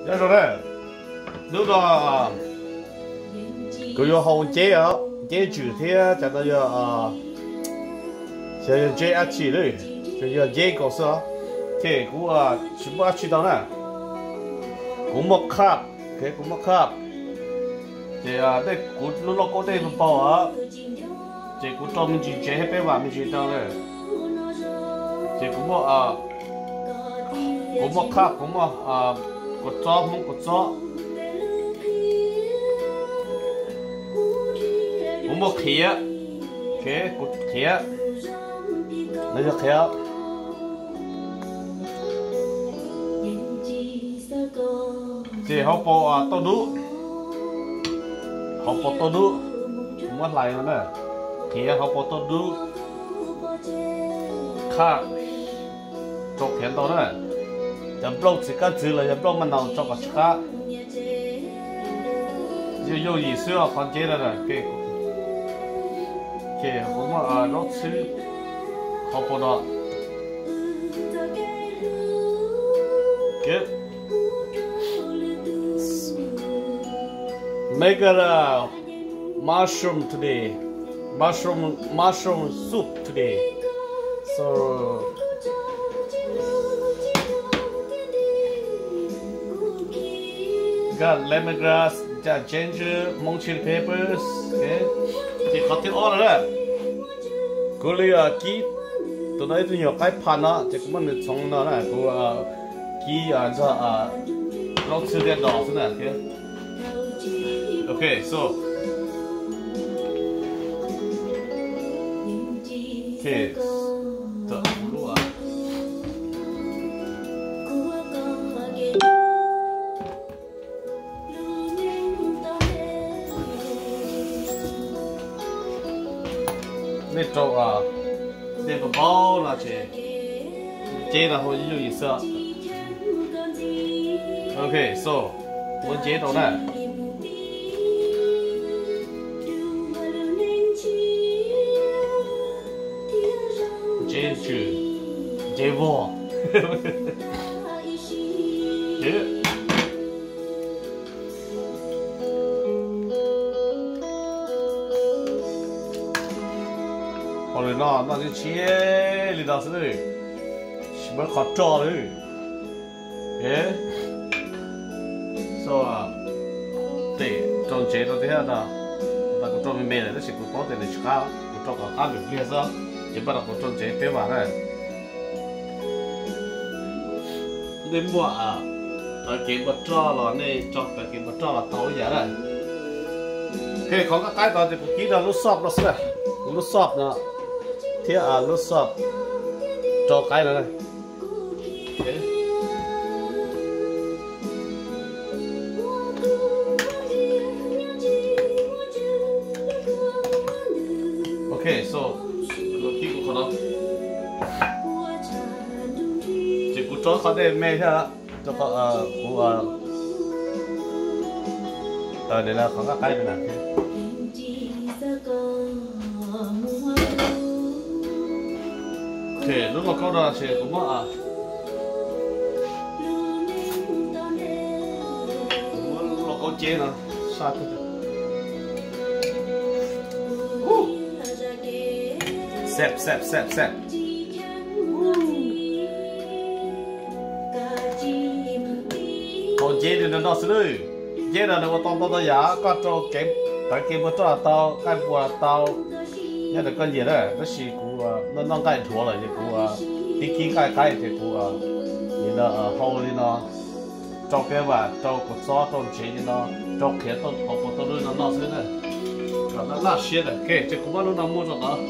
Nyob zoo na, hnub no kuv yuav hau nceb os, nceb ntsws thiab cov no yog, xyov yog nceb dab tsi lawm, tsuas yog nceb nkaus xwb os. Ces kuv tsis muaj dab tsi ntau na. Kuv muaj cup, kuv muaj cup. Ces nej, kuv lub lauj kaub dej npau os, ces kuv rau me ntsis ntsev thiab peb vam me ntsis rau na. Ces kuv muaj, kuv muaj cup, kuv muaj kua txob, Hmoob kua txob. Kuv muaj qhiav, kuv qhiav, no yog qhiav. Ces hauv paus tauj dub, hauv paus tauj dub, muab hlais no na, qhiav hauv paus tauj dub, qhaj, rau qhiav ntau na. Cov nplooj txiv kab ntxwv los yog nplooj maj naus tso kom tsis qab. Yooj yooj yim xwb os qhov nceb no. Ces kuv muaj zaub txhwb hauv paus no. Good. Make a mushroom today. Mushroom, mushroom soup today. So, got lemongrass, got ginger, Hmong chili peppers. Ces qhov thib ob no na, kuv li kib, tus no ib tug nyuam qaib phas no ces kuv muab nws txhoov no na, kuv kib nrog zaub txhwb thiab dos xwb na. Ok, so, nej rau tej npau npau no ces nceb no hu yooj yim xwb. Ok, so, ua nceb rau na. Nceb ntsws, nceb vog. Hauj lwm no noj ntshiab ntshiab li no xwb, tsis muaj qhov roj li. Tes rau ntsev rau tiag no, tas kuv rau me me lawm tab sis kuv paub tias nws tsis qab, kuv rau kom qab lwm pliag xwb, ces npaj no kuv rau ntsev peb vam na. Nej muaj tawv kev npua roj los nej tso tawv kev npua roj los tau ib yam na. Ok, qhov nqaij qaib no ces kuv kib rau lub xop no xwb na, kuv lub xop no thiab lub xop rau qaib no. Ok, so, kuv kib kuv qhov no, ces kuv tso qhov dej me thiab, rau qhov kuv taws li qhov nqaij qaib na. Ces lub lauj kaub no ces kuv muab, kuv muab lub lauj kaub ceb no saj. Xeeb xeeb xeeb xeeb. Tau nceb li no noj xwb lawm. Nceb no nws ua tau ntau tau yam, koj rau kev, tawv kev npua roj los tau, nqaij npua los tau, nyob ntawm koj nyiam na. Tab sis kuv noj noj nqaij dhuav lawm ces kuv tib kib nqaij qaib ces kuv li no, hau li no, rau peb vam, rau kua txob, rau ntsev li no, rau qhiav tauj hauv paus tauj dub no noj xwb na. Kom laj laj siab na. Ok, ces kuv muab lub no muag rau tod.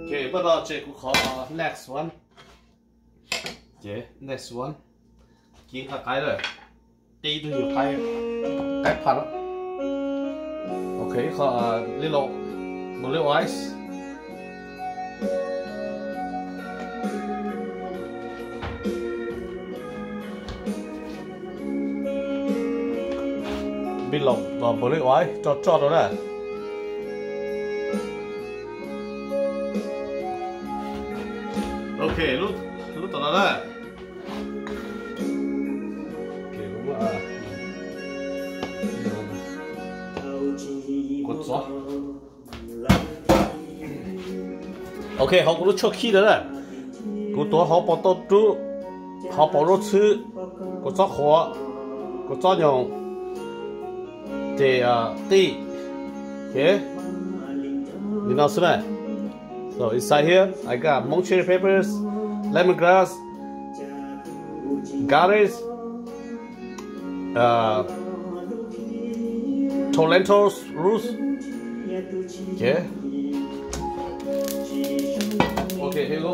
Ok, npaj no ces kuv qhov next one. Ces next one, kib nqaij qaib lawm. Kib tus yus qaib, qaib phaj. Ok, qhov li los, blue ice. Npij los blue ice roj roj rau na. Ok, lub tom no Kuv txov. Ok, hauv kuv lub tshuaj khib ntawd na, kuv tuav hauv paus tauj rub, hauv paus zaub txhwb, kua txob qhuav, kua txob nyoos, ces qij. Ok, li no xwb na. So inside here I got Hmong cherry peppers, lemongrass, garlic, uh, Toronto Root. Okay. Okay, here you go.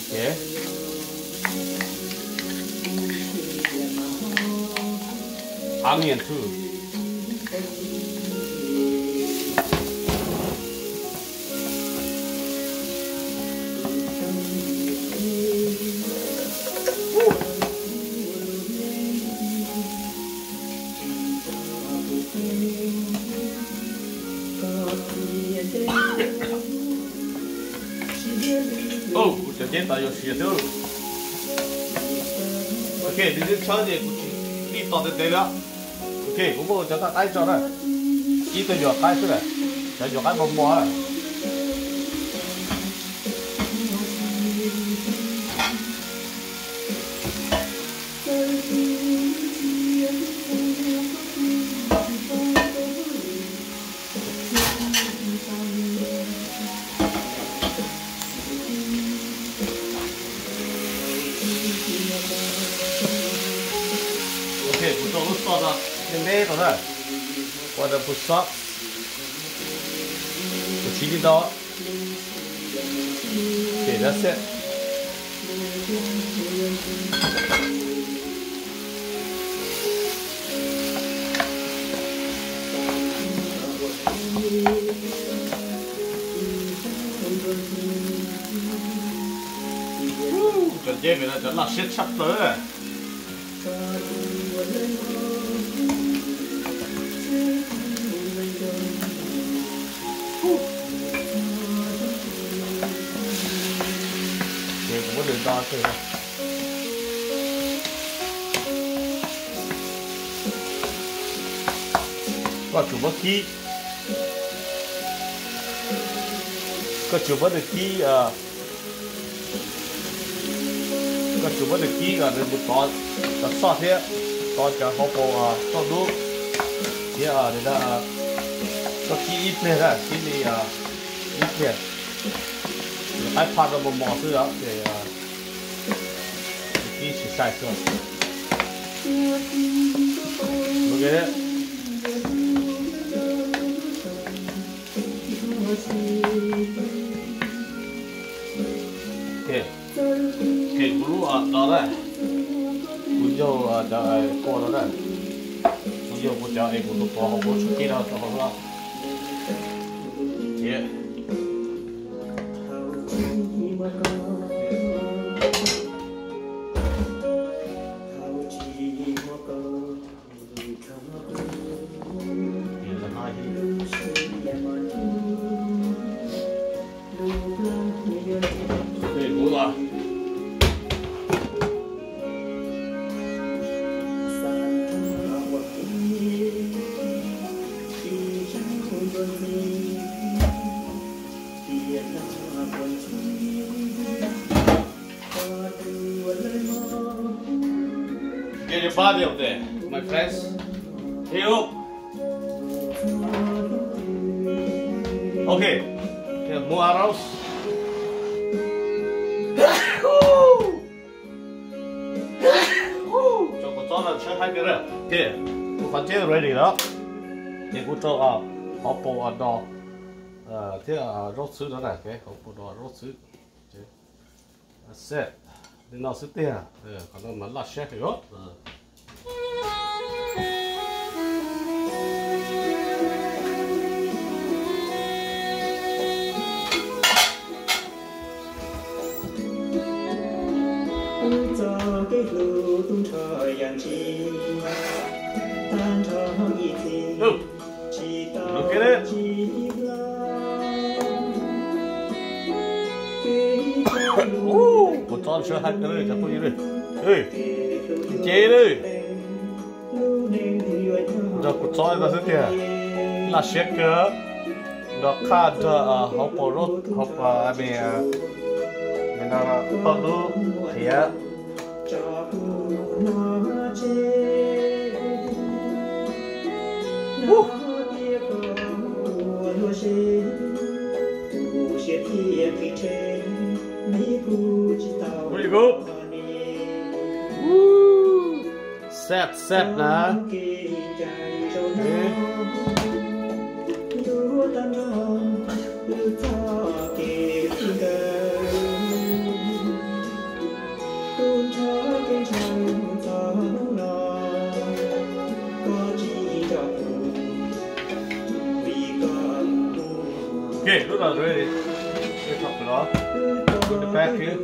Okay. Onion too. Kuv cov nceb tas yuav siav xwb. Ok, nws twb tshawb ces kuv tsis tiv tos ntev ntev li. Ok, kuv muab cov nqaij qaib tso na. Ib tug nyuag qaib xwb na, cov nyuag qaib mos mos na. Ok, kuv rau lub sauce no, neb neb rau na, ua rau kuv sauce, kuv tsis li ntau. Ok, that's it. Cov nceb no cov laj siab tshaj plaws. Ces kuv muab nws do tseg. Koj tsum muab kib, koj tsum muab nws kib, koj tsum muab nws kib kom nws mus tov cov soj thiab tov cov hauv paus tauj dub thiab, koj kib ib pliag na, kib li ib pliag, qaib phaj rau mos mos xwb os, ces kib tsis sai xwb. Kuv lub no na, kuv yaug cov kua no na, kuv yaug kuv cov es kuv tus tuav hauv kuv tshuaj khib no rau hauv no. Get your body up there, my friends. Hey, up. Okay. Here, more arrows. Tso kua txob no tshawb haib kiag na. Ok, kuv qhov nceb ready lawm. Ces kuv rau hauv paus no thiab zaub txhwb no na, hauv paus no zaub txhwb. Li no xwb tiag, qhov no mas laj siab heev os. Look at it. Kuv txob sab hais kawg li cov phooj ywg li. Nce li. Nrog kuv txob li no xwb tiag. Laj siab kawg. Nrog qhaj nrog hauv paus roob hauv paus me me no toj dub qhiav. Very good. Woo. Sab sab na. Ok, lub no ready. Ready, tso qhov no. Peb pab xwb.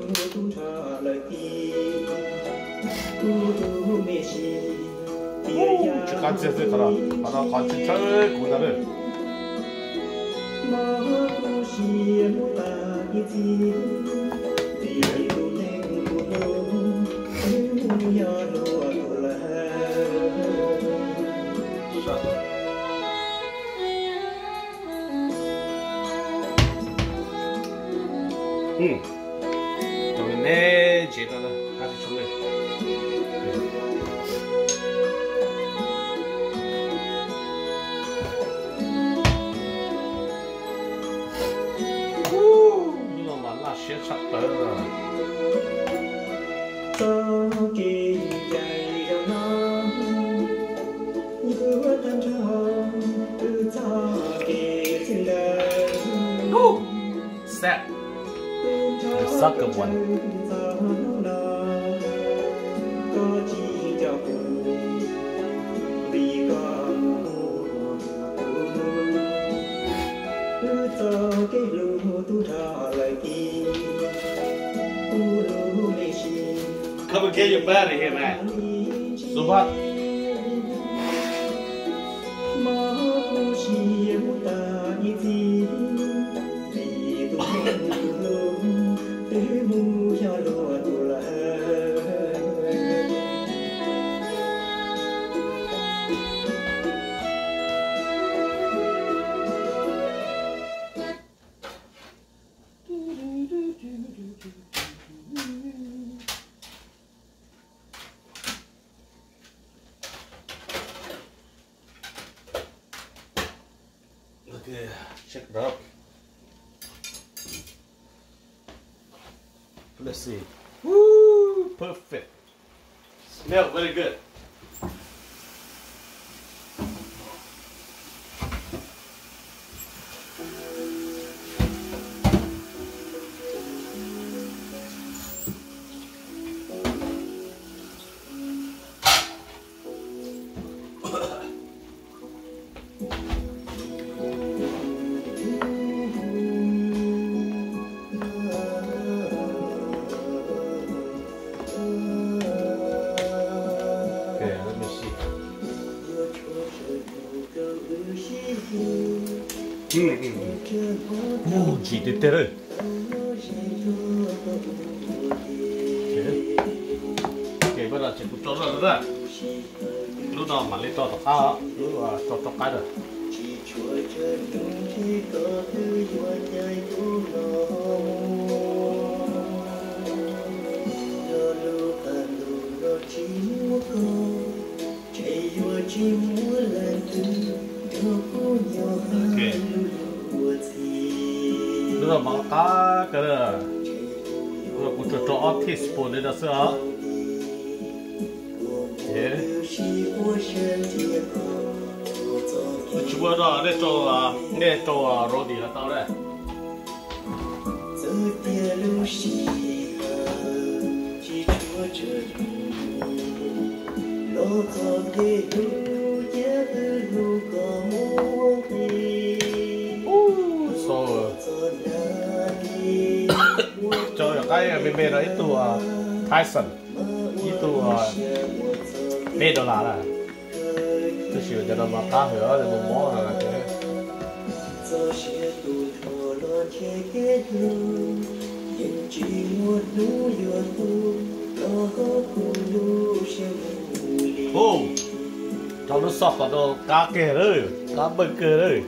Tsis qab ntxiag xwb qhov no, qhov no qhov tsis tshawb kuv ntag lawm. Tau neb tsev no, qab tsis tshua me. Lub no mas laj siab tshaj plaws. Sad. The second one. Come and get your body here, man. Xub pab. Okay, check it out. Let's see. Woo, perfect. Smell very good. Okay, let me see. Ntsim tiag tiag lawm. Ok, peb los tsev kuv tso zoj lawm. Lub no mam li tso tom qab, lub tso rau qaib lawm. Ok. Lub no mov qab kawg na. Lub no kuv tsuas rau ob teaspoon li no xwb os. Tsis ua no nej rau, nej rau rau dim los tau na. Tso yog qaib me me no ib tug Tyson, ib tug peb dollar na. Tab sis cov no mas qab heev, nws mob mob no ces. Ub, rau lub xov kom rau qab kiag lawm, qab npawj kiag lawm.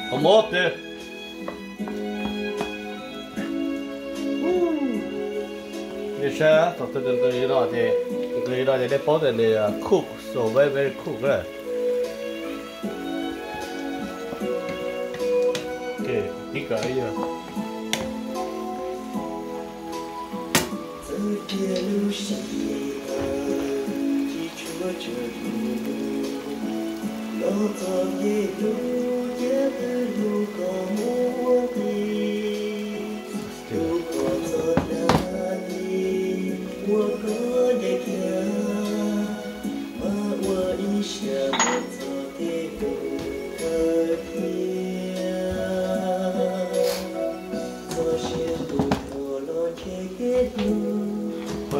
Qhov mob tiag. Nej saib thaum twg nws nqis no ces, nqis no ces nej paub tias nws cook, so very very cook na. Ok, ib kawm ib yam.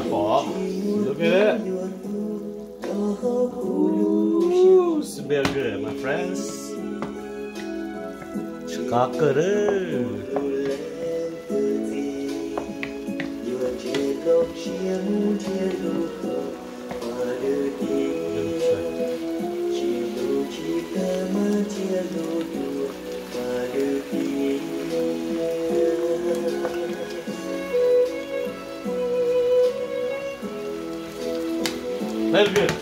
Pom, look at it. Ooh, smell good, my friends. Qab kawg lawm. Very good.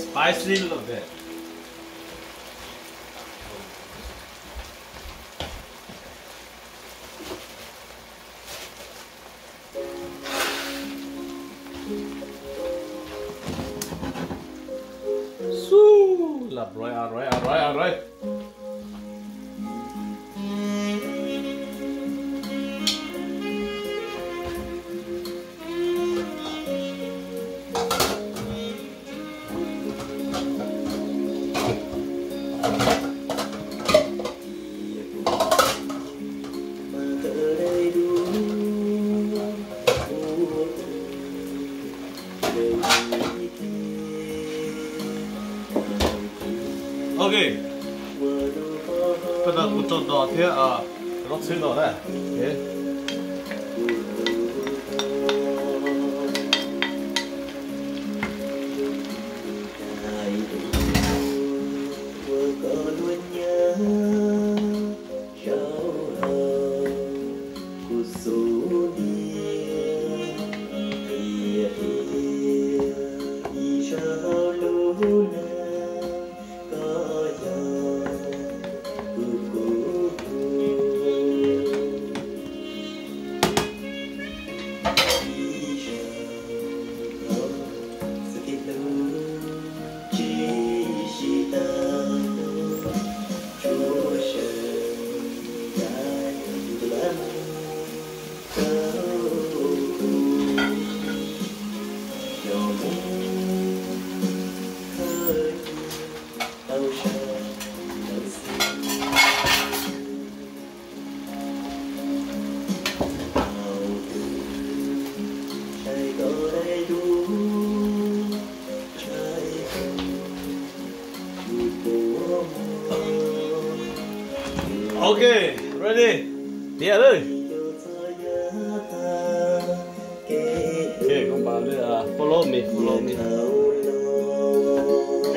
Spicy little bit. Xu, lam roi, a roi, a roi, a roi. Ok, koj no kuv tso dos thiab, zaub txhwb no na. Ok, ready. Tiav lawm. Ok, koj npaj li, follow me, follow me. Ok.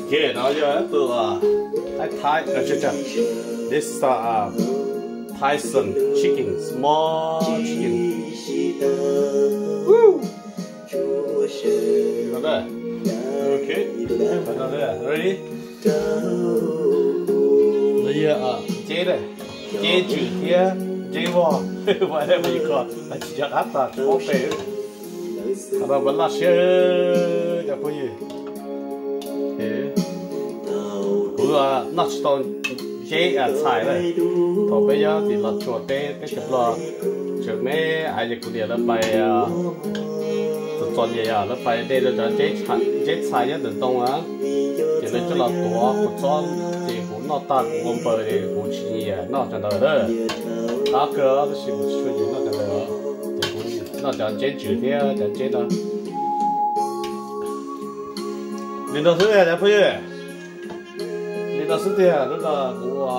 Ok, no yog ib tug, uh, Thai, Thai, uh, this is a, uh, Thai some chicken, small chicken. Woo! Okay, ready? No yog, uh, Jade, Jade Tswm thiab Jade Vos, whatever you call, tsis nco qab tas ob peb. Qhov no mas laj siab cov phooj ywg. Kuv noj tsis tau nceb txhais na. Thaum peb nyob tim Los Tsuas teb, teb chaws Nplog, tseem me, kuv niam lawv pais, txom txom nyem, lawv pais de cov nceb txhais nyob ntawm ntoo na, ces lawv coj los tuav kuv txob, ces kuv noj tag kuv ua npaws ces kuv tsis nyiam noj cov ntawd na. Qab kawg tab sis kuv tsis tshua nyiam noj cov ntawd, ces kuv noj cov nceb ntsws thiab cov nceb no. Li no xwb tiag cov phooj ywg, li no xwb tiag. Lub no kuv ua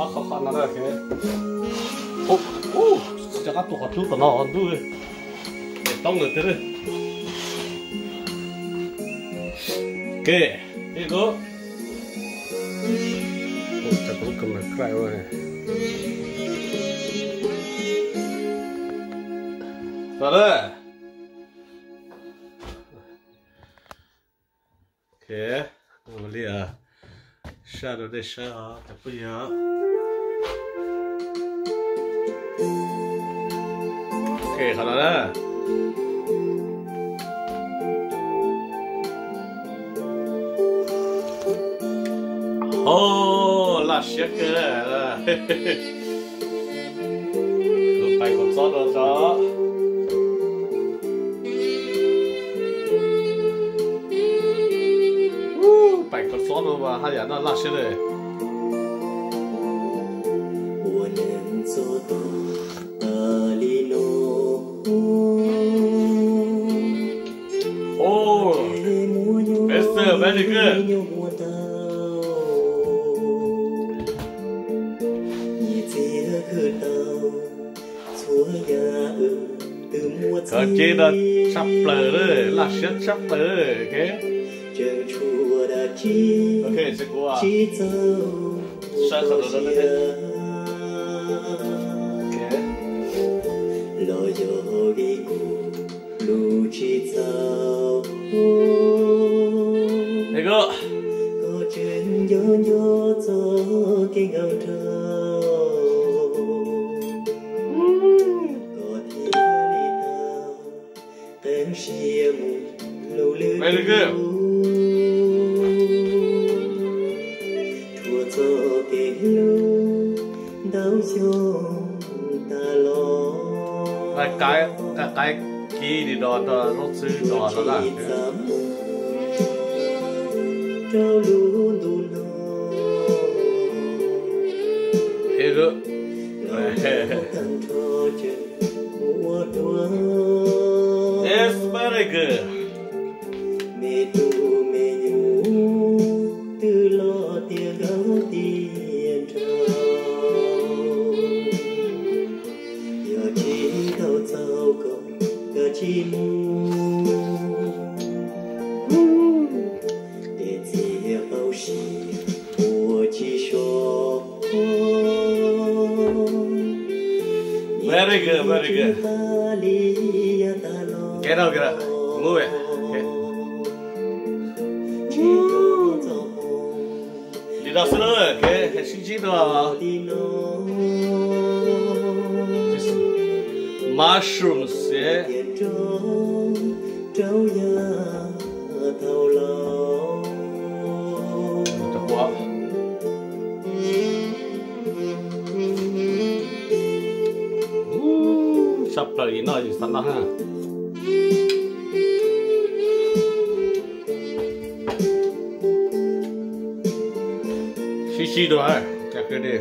ob qho qhov no na. Cov qab tua qhov cub tom no ntuj, toob lawm tiag. Ok, ib kuv, kuv lub camera crash. Ok, li sab rau nej saib os cov phooj ywg. Ok, qhov no na. Ov, laj siab kawg. Kuv pais kuv txob rau tso. Pais kuv txob rau mas haj yam noj laj siab li. Ov, peb xwb peb li kawg. Cov nceb no tshaj plaws li, laj siab tshaj plaws li. Ok, kuv saib qhov no. Los yog vim kuv lub tsis txaus, koj tseem nco nco txoj kev nkauj nraug, koj thiaj li tau qee siab mus hlub lwm tus, rhuav txoj kev hlub ntau xyoo tas los. Qaib kib li no rau lub txwb no no na. Rau lub ntu no, tag nrho tseem mus ua dua. Me tub me nyuam twb los tiav nkauj tiav nraug, yog tsis tau txaus koj kav tsij mus, es txiv qaub sim ua tsis so. Very good, very good. Get out, get out. Move it. Okay. Li no xwb na, ok, sib ntsib dua. Mushroom xwb. Sab plaws li no yus xav noj na. Sib ntsib dua, cas kawg li.